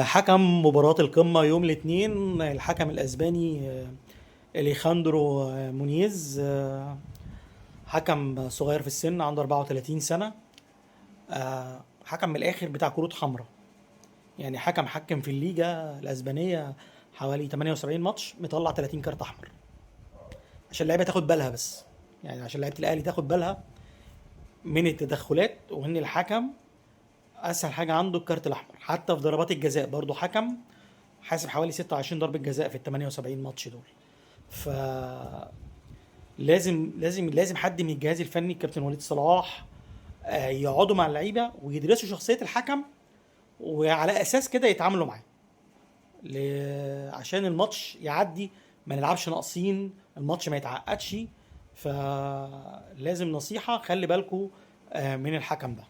حكم مباراة القمة يوم الاثنين الحكم الأسباني اليخاندرو مونيز، حكم صغير في السن، عنده 34 سنة. حكم من الآخر بتاع كروت حمراء، يعني حكم في الليجا الأسبانية حوالي 78 ماتش، مطلع 30 كارت أحمر. عشان اللعيبة تاخد بالها بس، يعني عشان لعيبة الأهلي تاخد بالها من التدخلات، وإن الحكم أسهل حاجة عنده الكارت الأحمر. حتى في ضربات الجزاء برضو حكم حاسب حوالي 26 ضربة جزاء في ال 78 ماتش دول. ف لازم لازم لازم حد من الجهاز الفني، الكابتن وليد صلاح، يقعدوا مع اللعيبة ويدرسوا شخصية الحكم، وعلى اساس كده يتعاملوا معاه عشان الماتش يعدي، ما نلعبش ناقصين، الماتش ما يتعقدش. فلازم نصيحة، خلي بالكم من الحكم ده.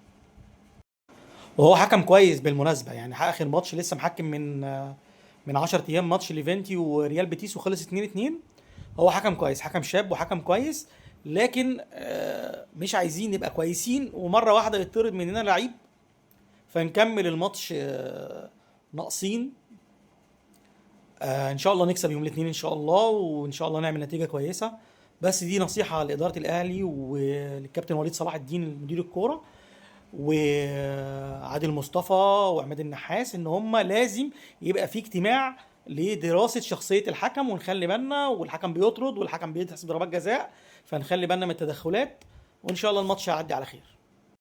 وهو حكم كويس بالمناسبة، يعني اخر ماتش لسه محكم من 10 ايام، ماتش ليفنتي وريال بيتيس وخلص 2-2. هو حكم كويس، حكم شاب وحكم كويس، لكن مش عايزين نبقى كويسين ومرة واحدة يطرد مننا لعيب فنكمل الماتش ناقصين. ان شاء الله نكسب يوم الاثنين ان شاء الله، وان شاء الله نعمل نتيجة كويسة. بس دي نصيحة لادارة الاهلي وللكابتن وليد صلاح الدين مدير الكورة وعادل مصطفى وعماد النحاس، ان هم لازم يبقى في اجتماع لدراسة شخصية الحكم، ونخلي بالنا، والحكم بيطرد والحكم بيحسب ضربات جزاء، فنخلي بالنا من التدخلات، وان شاء الله الماتش يعدي على خير.